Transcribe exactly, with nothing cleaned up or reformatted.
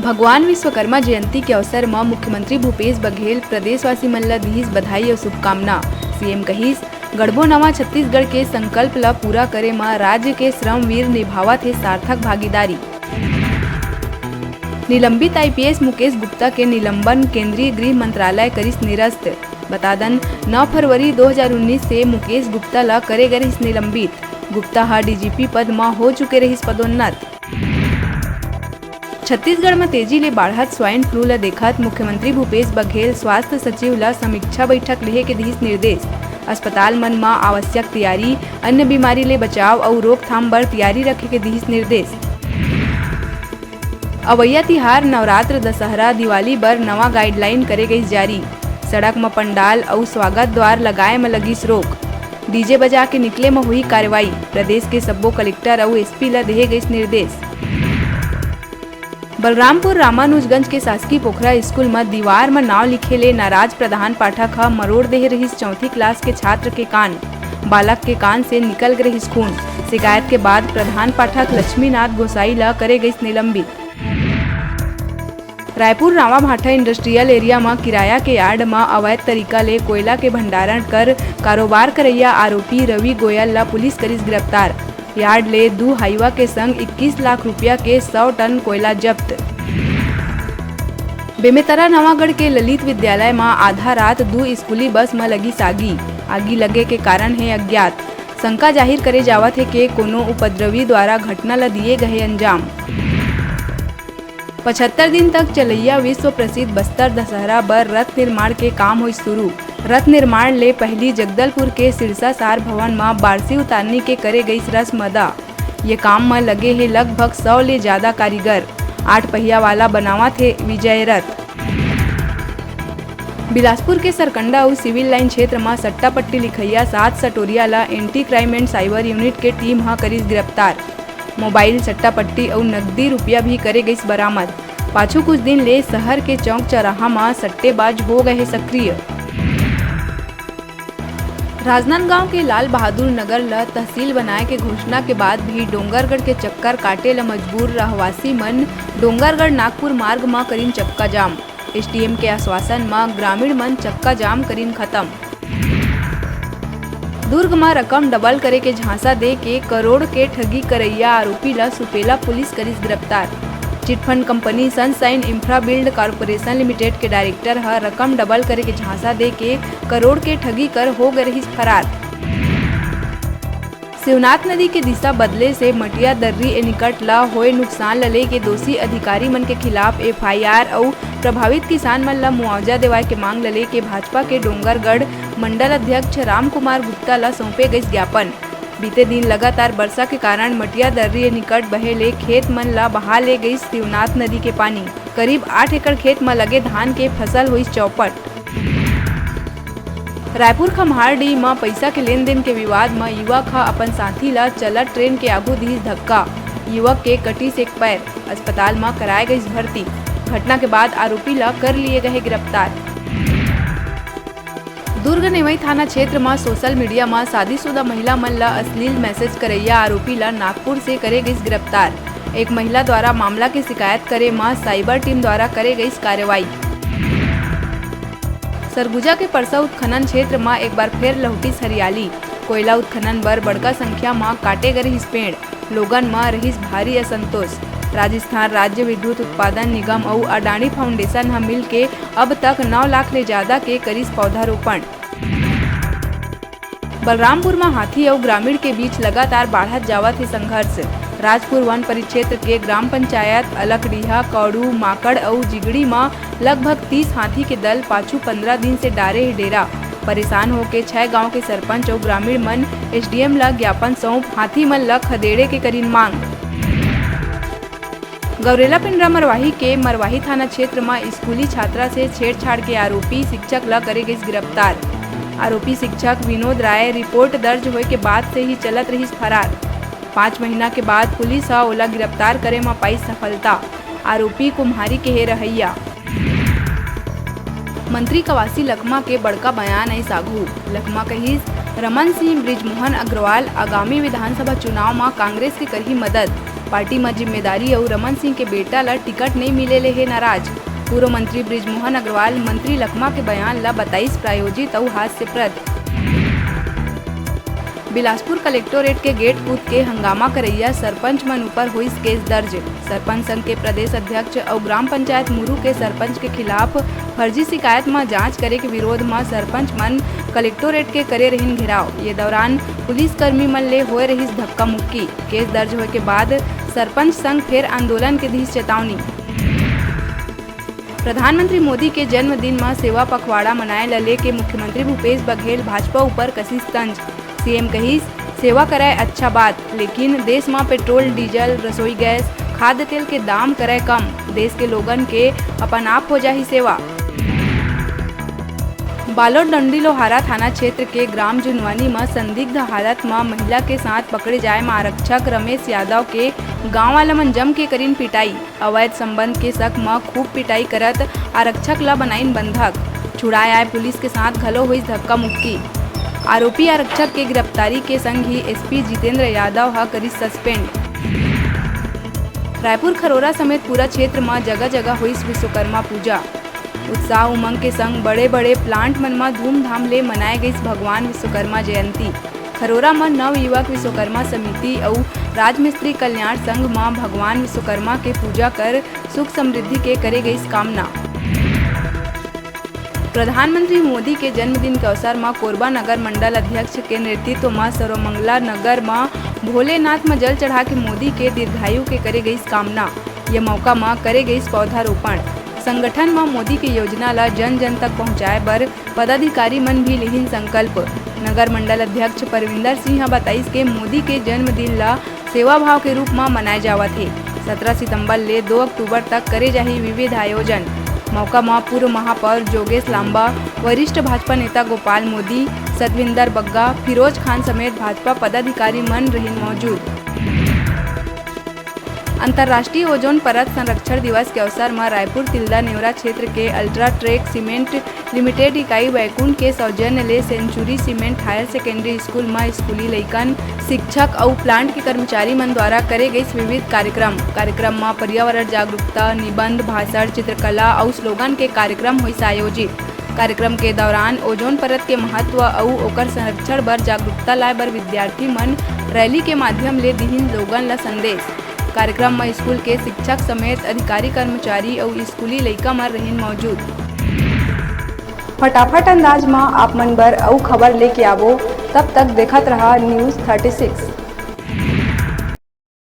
भगवान विश्वकर्मा जयंती के अवसर म मुख्यमंत्री भूपेश बघेल प्रदेशवासी मन ल दिहिस बधाई अउ शुभकामना। सीएम कहिस, गढ़बो नवा छत्तीसगढ़ के संकल्प ल पूरा करे म राज्य के श्रमवीर निभावत हे सार्थक भागीदारी। निलंबित आईपीएस मुकेश गुप्ता के निलंबन केंद्रीय गृह मंत्रालय करिस निरस्त। बता दन, नौ फरवरी दो हज़ार उन्नीस से मुकेश गुप्ता ल करे गे रहिस निलंबित। गुप्ता ह डीजीपी पद म हो चुके रहिस पदोन्नत। छत्तीसगढ़ म तेजी ले बाढ़त स्वाइन फ्लू ल देखत मुख्यमंत्री भूपेश बघेल स्वास्थ्य सचिव ल समीक्षा बैठक लेहे के दिहिस निर्देश। अस्पताल मन म आवश्यक तैयारी, अन्य बीमारी ले बचाव अउ रोकथाम बर तैयारी रखे के दिहिस निर्देश। अवइया तिहार नवरात्र, दशहरा, दिवाली बर नवा गाइडलाइन करे गइस जारी। सड़क म पंडाल अउ स्वागत द्वार लगाए म लगिस रोक। डीजे बजा के निकले म होही कार्रवाई। प्रदेश के सब्बो कलेक्टर अउ एसपी ल देहे गइस निर्देश। बलरामपुर रामानुजगंज के शासकीय पोखरा स्कूल म दीवार म नाव लिखे ले नाराज प्रधान पाठक ह मरोड़ देहे रहिस चौथी क्लास के छात्र के कान। बालक के कान से निकल गे रहिस खून। शिकायत के बाद प्रधान पाठक लक्ष्मीनाथ गोसाई ल करे गइस निलंबित। रायपुर रावाभाठा इंडस्ट्रियल एरिया म किराया के यार्ड म अवैध तरीका ले कोयला के भंडारण कर कारोबार करइया आरोपी रवि गोयल ल पुलिस करिस गिरफ्तार। यार्ड ले दू हाईवा के संग इक्कीस लाख रुपया के सौ टन कोयला जब्त। बेमेतरा नवागढ़ के ललित विद्यालय म आधा रात दू स्कूली बस म लगिस आगी। आगी लगे के कारण हे अज्ञात। शंका जाहिर करे जावत हे के कोनो उपद्रवी द्वारा घटना ल दिए गए अंजाम। पचहत्तर दिन तक चलइया विश्व प्रसिद्ध बस्तर दशहरा बर रथ निर्माण के काम होइस शुरू। रथ निर्माण ले पहिली जगदलपुर के सिरसा सार भवन म बारसी उतारनी के करे गइस रस्म अदा। ये काम म लगे हे लगभग सौ ले जादा कारीगर। आठ पहिया वाला बनावत हे विजय रथ। बिलासपुर के सरकंडा अउ सिविल लाइन क्षेत्र म सट्टा पट्टी लिखइया सात सटोरिया ल anti crime and cyber unit के टीम ह करिस गिरफ्तार। मोबाइल, सट्टा पट्टी अउ नकदी रुपया भी करे गइस बरामद। पाछू कुछ दिन ले शहर के चौक चौराहा म सट्टेबाज हो गए हे सक्रिय। राजनांदगांव के लाल बहादुर नगर ल तहसील बनाए के घोषणा के बाद भी डोंगरगढ़ के चक्कर काटे ल मजबूर रहवासी मन डोंगरगढ़ नागपुर मार्ग म करिन चक्का जाम। एसडीएम के आश्वासन म ग्रामीण मन चक्का जाम करिन खत्म। दुर्ग म रकम डबल करे के झांसा दे के करोड़ के ठगी करइया आरोपी ल सुपेला पुलिस करिस गिरफ्तार। Chit fund company sunshine infra build corporation limited के डायरेक्टर ह रकम डबल करे के झांसा दे के करोड़ के ठगी कर हो गे रहिस फरार। शिवनाथ नदी के दिशा बदले से मटिया दर्री एनीकट ल होए नुकसान ल लेके दोषी अधिकारी मन के खिलाफ एफआईआर अउ प्रभावित किसान मन ल मुआवजा देवाए के मांग ल लेके भाजपा के डोंगरगढ़ मंडल अध्यक्ष रामकुमार गुप्ता ल सौंपे गइस ज्ञापन। बीते दिन लगातार बरसा के कारण मटिया दर्री एनीकट बहे ले खेत मन ल बहा ले गइस शिवनाथ नदी के पानी। करीब आठ एकड़ खेत म लगे धान के फसल होइस चौपट। रायपुर खम्हारडीह म पइसा के लेन देन के विवाद म युवक ह अपन साथी ल चलत ट्रेन के आगू दिहिस धक्का। युवक के कटिस एक पैर, अस्पताल म कराए गइस भर्ती। घटना के बाद आरोपी ल कर लिए गए गिरफ्तार। दुर्ग नेवई थाना क्षेत्र म सोशल मीडिया म शादीशुदा महिला मन ल अश्लील मैसेज करइया आरोपी ल नागपुर से करे गइस गिरफ्तार। एक महिला द्वारा मामला के शिकायत करे म साइबर टीम द्वारा करे गइस कार्रवाई। सरगुजा के परसा उत्खनन क्षेत्र म एक बार फेर लहुटिस हरियाली। कोयला उत्खनन बर बड़का संख्या म काटे गे रिहिस पेड़, लोगन म रिहिस भारी असंतोष। राजस्थान राज्य विद्युत उत्पादन निगम अउ अडानी फाउंडेशन ह मिलके अब तक नौ लाख ले जादा के करिस पौधारोपण। बलरामपुर म हाथी अउ ग्रामीण के बीच लगातार बाढ़त जावत हे संघर्ष। राजपुर वन परिक्षेत्र के ग्राम पंचायत अलखडीहा, कौड़ू, माकड़ अउ जिगड़ी म लगभग तीस हाथी के दल पाछू पंद्रह दिन से डारे हे डेरा। परेशान होके छह गांव के सरपंच अउ ग्रामीण मन एसडीएम ल ज्ञापन सौंप हाथी मन ल खदेड़े के करिन मांग। गौरेला पेंड्रा मरवाही के मरवाही थाना क्षेत्र म स्कूली छात्रा से छेड़छाड़ के आरोपी शिक्षक ल करे गइस गिरफ्तार। आरोपी शिक्षक विनोद राय रिपोर्ट दर्ज होए के बाद से ही चलत रहिस फरार। पाँच महीना के बाद पुलिस ह ओला गिरफ्तार करे म पाइस सफलता। आरोपी कुम्हारी के हे रहइया। मंत्री कवासी लखमा के बड़का बयान आइस आघू। लखमा कहिस, रमन सिंह बृजमोहन अग्रवाल आगामी विधानसभा चुनाव म कांग्रेस के करही मदद। पार्टी म जिम्मेदारी अउ रमन सिंह के बेटा ल टिकट नइ मिले ले हे नाराज। पूर्व मंत्री बृजमोहन अग्रवाल मंत्री लकमा के बयान ल बताइस प्रायोजित अउ हास्यप्रद। बिलासपुर कलेक्टोरेट के गेट कूद के हंगामा करइया सरपंच मन ऊपर होइस केस दर्ज। सरपंच संघ के प्रदेश अध्यक्ष अउ ग्राम पंचायत मुरू के सरपंच के खिलाफ फर्जी शिकायत म जांच करे के विरोध म सरपंच मन कलेक्टोरेट के करे रहिन घेराव। ये दौरान पुलिस कर्मी मन ले होए रहिस धक्का मुक्की। केस दर्ज होए के बाद सरपंच संघ फेर आंदोलन के दिस चेतावनी। प्रधानमंत्री मोदी के जन्मदिन म सेवा पखवाड़ा मनाए ल लेके मुख्यमंत्री भूपेश बघेल भाजपा ऊपर कसिस तंज। सीएम कहिस, सेवा करय अच्छा बात, लेकिन देश म पेट्रोल, डीजल, रसोई गैस, खाद्य तेल के दाम करय कम, देश के लोगन के अपन आप हो जाही सेवा। बालोद डंडी लोहारा थाना क्षेत्र के ग्राम जुनवानी म संदिग्ध हालत म महिला के साथ पकड़े जाय म आरक्षक रमेश यादव के गांव वाला मन जम के करिन पिटाई। अवैध संबंध के शक म खूब पिटाई करत आरक्षक ल बनाइन बंधक। छुड़ाए आए पुलिस के साथ घलो होइस धक्का मुक्की। आरोपी आरक्षक के गिरफ्तारी के संग ही एसपी जितेंद्र यादव ह करिस सस्पेंड। रायपुर खरोरा समेत पूरा क्षेत्र म जगह-जगह होइस विश्वकर्मा पूजा। उत्साह उमंग के संग बड़े-बड़े प्लांट मन म धूमधाम ले मनाए गइस भगवान विश्वकर्मा जयंती। खरोरा म नव युवक विश्वकर्मा समिति अउ राजमिस्त्री कल्याण संघ म भगवान विश्वकर्मा के पूजा कर सुख समृद्धि के करे गइस कामना। प्रधानमंत्री मोदी के जन्मदिन के अवसर म कोरबा नगर मंडल अध्यक्ष के नेतृत्व म सर्वमंगला नगर म भोलेनाथ म जल चढ़ा के मोदी के दीर्घायु के करे गइस कामना। ये मौका म करे गइस पौधारोपण। संगठन म मोदी के योजना ल जन जन तक पहुंचाए बर पदाधिकारी मन भी लिहिन संकल्प। नगर मंडल अध्यक्ष परविंदर सिंह ह बताइस के मोदी के जन्मदिन ल सेवा भाव के रूप म मनाए जावत हे। सत्रह सितंबर ले दो अक्टूबर तक करे जाही विविध आयोजन। मौका म पूर्व महापौर जोगेश लांबा, वरिष्ठ भाजपा नेता गोपाल मोदी, सतविंदर बग्गा, फिरोज खान समेत भाजपा पदाधिकारी मन रहिन मौजूद। अंतर्राष्ट्रीय ओजोन परत संरक्षण दिवस के अवसर म रायपुर तिल्दा नेवरा क्षेत्र के अल्ट्राटेक सीमेंट लिमिटेड इकाई बैकुंठ के सौजन्य ले century cement higher secondary school म स्कूली लइकन, शिक्षक अउ प्लांट के कर्मचारी मन द्वारा करे गइस विविध कार्यक्रम। कार्यक्रम म पर्यावरण जागरूकता, निबंध, भाषण, चित्रकला अउ स्लोगन के कार्यक्रम होइस आयोजित। कार्यक्रम के दौरान ओजोन परत के महत्व अउ ओकर संरक्षण बर जागरूकता लाए बर विद्यार्थी मन रैली के माध्यम ले दिहिन लोगन ल संदेश। कार्यक्रम म स्कूल के शिक्षक समेत अधिकारी, कर्मचारी अउ स्कूली लइका मन रहिन मौजूद। फटाफट अंदाज म आप मन बर अउ खबर लेके आबो, तब तक देखत रहा News thirty six।